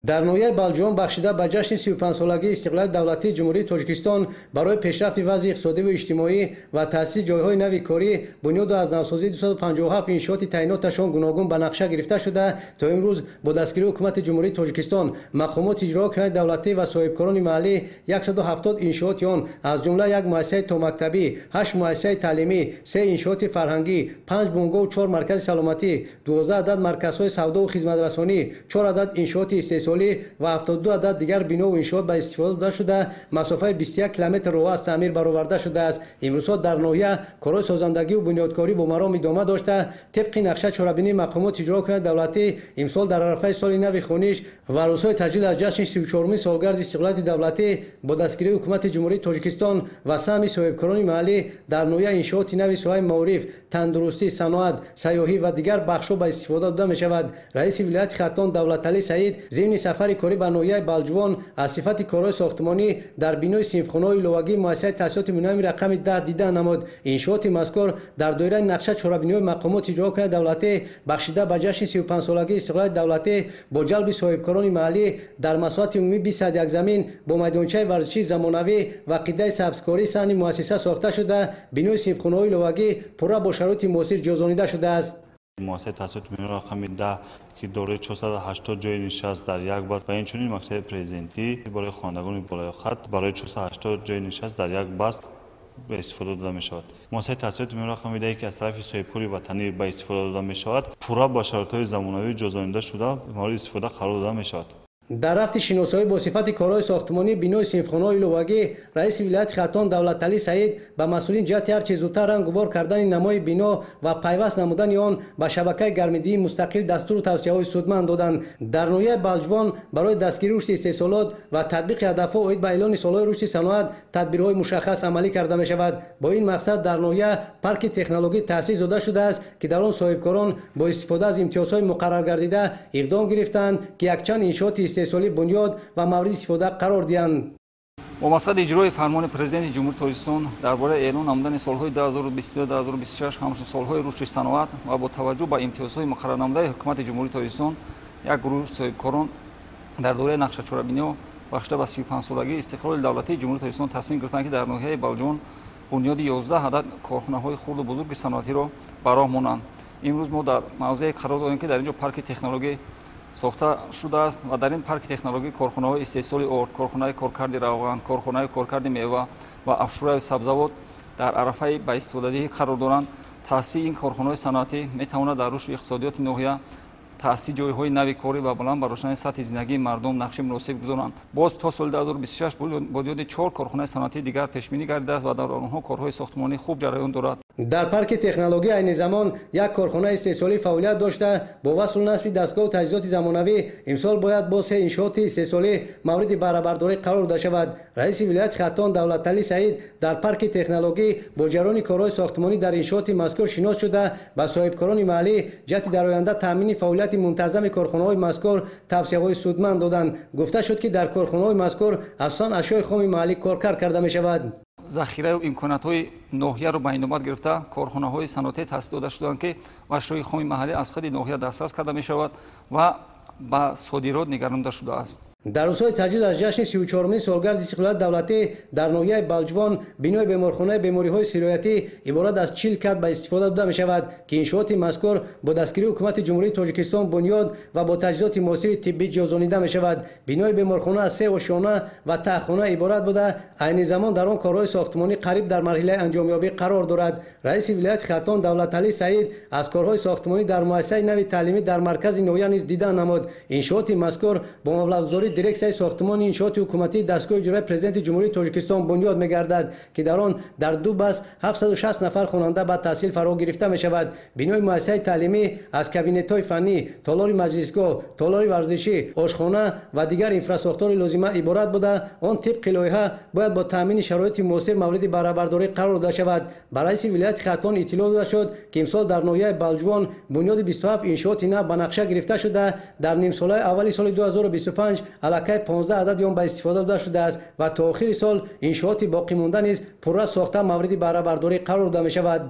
Дар ноҳияи Балҷувон бахшида ба ҷашни 35-солагии истиқлолияти давлатии Ҷумҳурии Тоҷикистон барои пешрафти вазъи иқтисодиву иҷтимоӣ ва таъсиси ҷойҳои нави корӣ, бунёду аз навсозии 257 иншооти таъиноташон гуногун ба нақша гирифта шуда, то имрӯз бо дастгирии Ҳукумати Ҷумҳурии Тоҷикистон, мақомоти иҷроҳакунандаи давлатӣ ва соҳибкорони маҳаллӣ 170 иншооти он, аз ҷумла як муассисаи томактабӣ, 8 муассисаи таълимӣ, 3 иншооти фарҳангӣ, 5 бунгоҳу 4 маркази саломатӣ, 12 адад марказҳои савдову хизматрасонӣ, 4 адад иншооти истеҳсолӣ ва 72 адад дигар бинову иншоот ба истифода дода шуда, масофаи 21 километр роҳ аз таъмир бароварда шудааст. Имрӯзҳо дар ноҳия корҳои созандагиву бунёдкорӣ бо маром идома дошта, тибқи нақша чорабинии мақомоти иҷроҳакунандаи давлатӣ имсол дар арафаи соли нави хониш ва рӯзҳои таҷлил аз ҷашни 34-уми солгарди истиқлолияти давлатӣ бо дастгирии Ҳукумати Ҷумҳурии Тоҷикистон ва саҳми соҳибкорони маҳаллӣ дар ноҳия иншооти нави соҳаи маориф, тандурустӣ, саноат, сайёҳӣ ва дигар бахшҳо ба истифода дода мешавад. Раиси вилояти Хатлон Давлаталӣ Саид зимни сафари корӣ ба ноҳияи Балҷувон аз сифати корҳои сохтмонӣ дар бинои синфхонаҳои иловагии муассисаи таҳсилоти миёнаи рақами 10 дида намуд. Иншооти мазкур дар доираи нақша чорабиниҳои мақомоти иҷроҳакунандаи давлатӣ бахшида ба ҷашни 35-солагии истиқлолияти давлатӣ бо ҷалби соҳибкорони маҳаллӣ дар масоҳати умумии 21 замин бо майдончаи варзишии замонавӣ ва қитъаи сабзкории саҳни муассиса сохта шуда, бинои синфхонаҳои иловагӣ пурра бо шароити муосир ҷиҳозонида шудааст. Муассисаи таҳсилоти миёнаи рақами 10, ки дорои 480 ҷойи нишаст дар як баст, ва инчунин мактаби президентӣ барои хонандагони болояқат барои 480 ҷойи нишаст дар як баст ба истифода дода мешавад. Муассисаи таҳсилоти миёнаи рақами 10, ки аз тарафи соҳибкори ватанӣ ба истифода дода мешавад, пурра ба шароитҳои замонавӣ ҷиҳозонида шуда, мавриди истифода қарор дода мешавад. Дар рафти шиносоӣ бо сифати корҳои сохтмонии бинои синфхонаҳои иловагӣ раиси вилояти Хатлон Давлаталӣ Саид ба масъулин ҷиҳати ҳарчи зудтар рангубор кардани намои бино ва пайваст намудани он ба шабакаи гармидиҳии мустақил дастуру тавсияҳои судманд доданд. Дар ноҳияи Балҷувон барои дастгирии рушди истеҳсолот ва татбиқи ҳадафҳо оид ба эълони солҳои рушди саноат тадбирҳои мушаххас амалӣ карда мешавад. Бо ин мақсад дар ноҳия парки технологӣ таъсис дода шудааст, ки дар он соҳибкорон бо истифода аз имтиёзҳои муқарраргардида иқдом гирифтанд, ки якчанд иншооти истеҳсолӣ бунёд ва мавриди истифода қарор диҳанд. Бо мақсади иҷрои фармони Президенти Ҷумҳурии Тоҷикистон дар бораи эълон намудани солҳои 2022-2026 ҳамчун солҳои рушди саноат ва бо таваҷҷӯҳ ба имтиёзҳои муқаррарнамудаи Ҳукумати Ҷумҳурии Тоҷикистон, як гурӯҳ соҳибкорон дар доираи нақшачорабиниҳо бахшида ба 35-солагии истиқлоли давлатии Ҷумҳурии Тоҷикистон тасмим гирифтанд, ки дар ноҳияи Балҷувон бунёди 11 адад корхонаҳои хурду бузурги саноатиро ба роҳ монанд. Имрӯз мо дар мавзее қарор дорем, ки дар ин ҷо парки технологӣ сохта шудааст ва дар ин парки технологӣ корхонаҳои истеҳсоли орд, корхонаи коркарди равған, корхонаи коркарди мева ва афшураи сабзавот дар арафаи ба истифодадиҳӣ қарор доранд. Таъсиси ин корхонаҳои саноатӣ метавонад дар рушди иқтисодиёти ноҳия, таъсиси ҷойҳои нави корӣ ва баланд бардоштани сатҳи зиндагии мардум нақши муносиб гузоранд. Боз то соли 2026 бунёди 4 корхонаи саноатии дигар пешбинӣ гардидааст ва дар онҳо корҳои сохтмонӣ хуб ҷараён дорад. Дар парки технология айни замон як корхонаи истеҳсолӣ фаъолият дошта, бо васлу насби дастгоҳу таҷҳизоти замонавӣ имсол бояд бо 3 иншооти истеҳсолӣ мавриди баҳрабардорӣ қарор дода шавад. Раиси вилояти Хатлон Давлаталӣ Саид дар парки технологӣ бо ҷараёни корҳои сохтмонӣ дар иншооти мазкур шинос шуда, ба соҳибкорони маҳаллӣ ҷиҳати дар оянда таъмини фаъолияти мунтазами корхонаҳои мазкур тавсияҳои судманд доданд. Гуфта шуд, ки дар корхонаҳои мазкур асосан ашёи хоми маҳаллӣ коркард карда мешавад. Захираю имкониятҳои ноҳияро ба инобат гирифта, корхонаҳои саноатӣ таъсис дода шуданд, ки ашёи хоми маҳаллӣ аз худи ноҳия дастрас карда мешавад ва ба содирот нигаронида шудааст. Дар рӯзҳои таҷлил аз ҷашни 34-уми солгарди истиқлолияти давлатӣ дар ноҳияи Балҷувон бинои беморхонаи бемориҳои сироятӣ иборат аз 40 кат ба истифода дода мешавад, ки иншооти мазкур бо дастгирии Ҳукумати Ҷумҳурии Тоҷикистон бунёд ва бо таҷҳизоти муосири тиббӣ ҷиҳозонида мешавад. Бинои беморхона аз 3 ошёна ва таҳхона иборат буда, айни замон дар он корҳои сохтмонӣ қариб дар марҳилаи анҷомёбӣ қарор дорад. Раиси вилояти Хатлон Давлаталӣ Саид аз корҳои сохтмонӣ дар муассисаи нави таълимӣ дар маркази ноҳия низ дида намуд. Иншооти мазкур бо маблағгузории дирексияи сохтмони иншооти ҳукуматии дастгоҳи иҷроияи Президенти Ҷумҳурии Тоҷикистон бунёд мегардад, ки дар он дар 2 баст 760 нафар хонанда ба таҳсил фаро гирифта мешавад. Бинои муассисаи таълимӣ аз кабинетҳои фаннӣ, толори маҷлисгоҳ, толори варзишӣ, ошхона ва дигар инфрасохтори лозима иборат буда, он тибқи лоиҳа бояд бо таъмини шароити муосир мавриди баҳрабардорӣ қарор дода шавад. Ба раиси вилояти Хатлон иттилоъ дода шуд, ки имсол дар ноҳияи Балҷувон бунёди 27 иншооти нав ба нақша гирифта шуда, дар нимсолаи аввали соли 2025 аллакай 15 адади он ба истифода дода шудааст ва то охири сол иншооти боқимонда низ пурра сохта мавриди баҳрабардорӣ қарор дода мешавад.